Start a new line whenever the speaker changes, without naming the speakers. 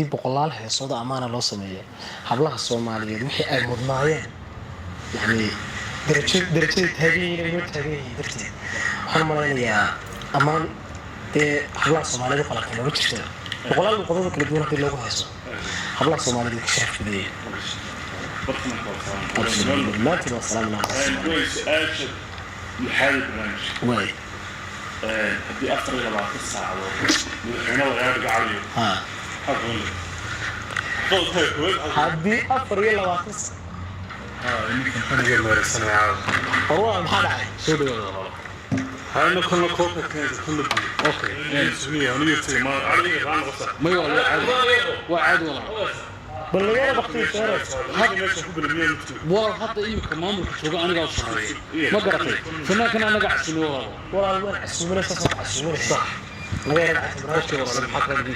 Haddii boqolaal heesooda ammaana loo sameeyo hablaha Soomaaliyeed, wixii ay mudnaayeen, yani darajo darajaday taagan yihiin ay noo taagan yihiin darteed, waxaan malaynayaa ammaan dee hablaha Soomaaliyeed u qalantay mama jirta. Boqolaal luqadooda kala duwan haddii loogu heeso, hablaha Soomaaliyeed way ka sharaf badan. Dhammaantiin waa salaamina.
Su-aasha lixaad ee barnaamijka.
Waay.
Haddii 24 saacadood madaxweyne lagaa dhigacayo, maxaa qaban lahayd? Qodobka koowaad.
Haddii 24
Ninkan meeraysanaya.
War, maxaa dhacay?
Soo dhawaada, walaalo.
Hayna kulna koobka keensa kulna biyo.
Okay.
Sunniya aniga tagay ma adiga raan noqota.
May, waa caadi, waa caadi, walaalo.
Bal nagala baktiyo seereed.
Hadda meesha ku bilamiya mugto.
Walaal, hadda imika maamulka jooga anigaa u sarreeya, ma garatay? Fanaankana anaga casuumay, walaalo.
Walaal, waan casuuminaysa, soo casuuminaysa, naga yara dhacay.
Okay walaalo, maxaa kala?